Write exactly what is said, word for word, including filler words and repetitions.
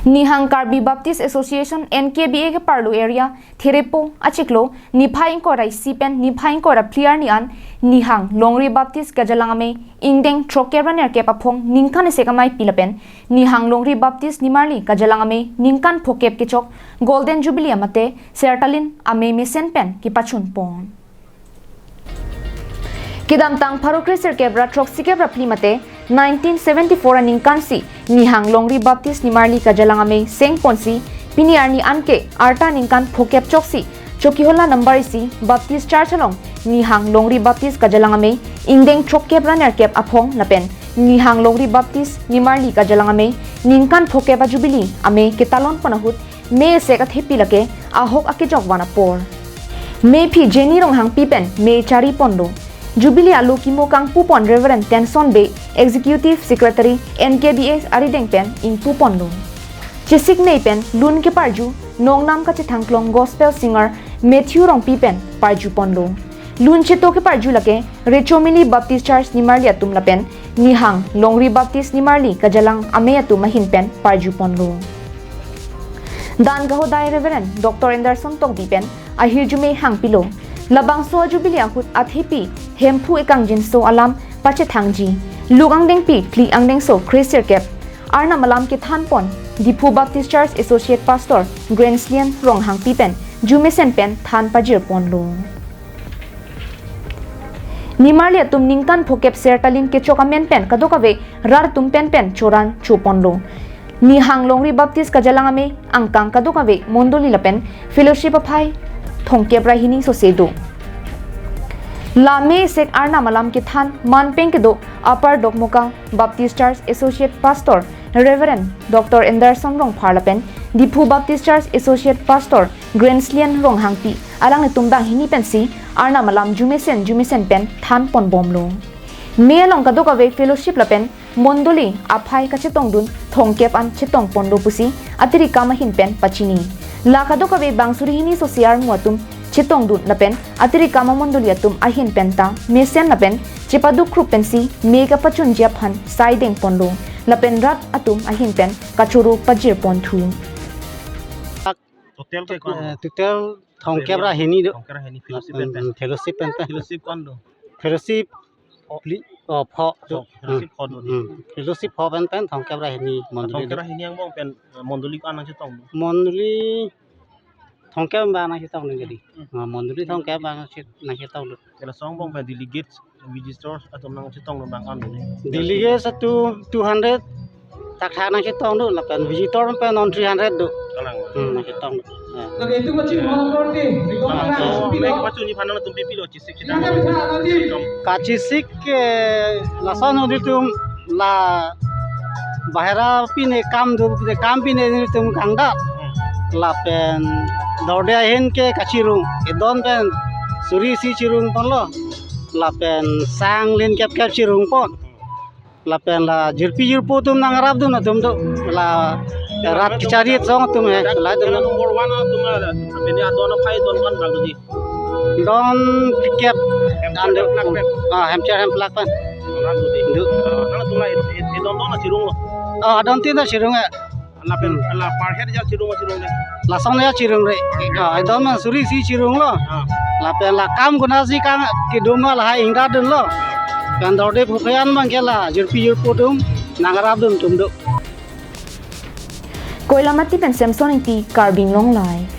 Nihang Karbi Baptist Association, N K B A, keparlo area Therepo achiklo niphai ingkoi ra isi pen niphai ingkoi ra phli arni an Nihang Longri Baptist Gajalang Amei ingdeng throkkep ra nerkep aphong ningkan isi amei pi lapen Nihang Longri Baptist Nimarli Gajalang Amei ningkan phokep kechok Golden Jubilee amate Sertalin Amei mesen pen kepachun pon. Kedamtang pharo kre sirkep ra throksikep ra phli mate nineteen seventy-four aningkan si Nihang Longri Baptist Nimarli Gajalang Amei seng ponsi pini arni anke arta ningkan phokep choksi Chokihola number isi Baptist Church along Nihang Longri Baptist Gajalang Amei ingdeng throkkep ra nerkep aphong lapen Nihang Longri Baptist Nimarli Gajalang Amei ningkan phokep a Jubilee amei ketalon pon ahut me esek athepi lake ahok akejok van apor. Mephi Jenny Ronghangpi pen me chari ponlo. Jubilee alo kimo kangpu pon Reverend Tenson Bey, Executive Secretary N K B A arideng pen ingpu ponlo. Chesik nei pen lun keparju nongnam kachethangklong Gospel Singer Matthew Rongpi pen parju ponlo. Lun cheto keparju lake Rechomili Baptist Church Nimarli atum lapen Nihang Longri Baptist Nimarli Gajalang Amei atum ahin pen parju ponlo. Dan kahodai Reverend Doctor Anderson Tokbi pen ahirjume hangpilo. Labangso a Jubilee ahut athepi Hemphu ekangjinso alam pachethangji. Luk angdengpi phli angdengso kre sirkep Arnam alam kethan pon Diphu Baptist Church Associate Pastor Grenslian Ronghangpi pen jumesen pen than pajir ponlo. Nimarli atum ningkan phokep Sertalin kechok amen pen kadokave rat atum pen pen choran cho ponlo. Nihang Longri Baptist Gajalang Amei angkang kadokave mondoli lapen fellowship aphai thongkep ra hini sose do. La me esek Arnam alam kethan manpeng kedo Upper Dokmoka Baptist Church Associate Pastor Reverend Doctor Anderson Rongphar lapen Diphu Baptist Church Associate Pastor Grenslian Ronghangpi alanglitum banghini pensi Arnam alam jumesen jumesen pen than ponbomlo. Me along kadokave fellowship lapen mondoli aphai kachetongdun thongkep an chetong ponlo pusi atiri kam ahin pen pachini. La kadokave bang suri hini sose armu atum chetongdun lapen atiri kam amondoli atum ahin pen ta mesen lapen chepaduk krup pensi me kapachunji aphan saideng ponlo lapen rat atum ahin pen kachoro pajir ponthu. Total ke kon? Eh, total thongkep ra hini do. Thongkep ra hini fellowship pen pen. Hmm, fellowship pen pen. Fellowship kon do? Fellowship phli, oh, pho do. Pho, fellowship pho do. Hmm, fellowship pho pen pen thongkep ra hini mondoli. Thongkep ra hini angbong pen, eh, mondoli ko-an nangchetong? Mondoli thongkep ba nangchetong ning jadi. Hmm. Ah, mondoli thongkep ba nangchet-, nangchetong do. Kela song angbong pen delegates, visitors atum nangchetong do bang an do. Delegates atum two hundred tak thak nangchetong do lapen visitor pen non three hundred do. Kalang. Hmm, nangchetong do. Ya. Lagi itu kecil, mau korte, di kota. Nah, so, langsung mek pindah. Pachunji aphan nangtum pipilo chisik chetong? Kachisik ke lason nelitum la bahera pine kam do, pine kam pine nelitum kangdat. Hmm. Lapen dorde ahin ke kachirung. Edon pen suri isi chirung ponlo. Lapen sang lin kep kep chirung pon. Lapen la jirpi jirpo atum nangrapdun atum do. La rat kechari song atum he. La atum. Number one atum la, la, bini adon aphai don kon bang do di? Don phlikep. Hemcher hemplak pen. Ah, hemcher hemplak pen. Don do di? Do. Ah, nangtum la e, e, edon don chirung lo? Ah, adon tin ta chirung e. Lapen, hmm, la per head ja chirung ma chirung de? Lason ja chirung re. Per head. Ah, edon ma suri isi chirung lo. Ah. Lapen la kam konatsi kang kedum ma lahai ingdadun lo. Kan dorde phupean bang ke la jirpi jirpo atum nangrapdun atum do. Koilamati pen Samson Ingti, Karbi Anglong Live.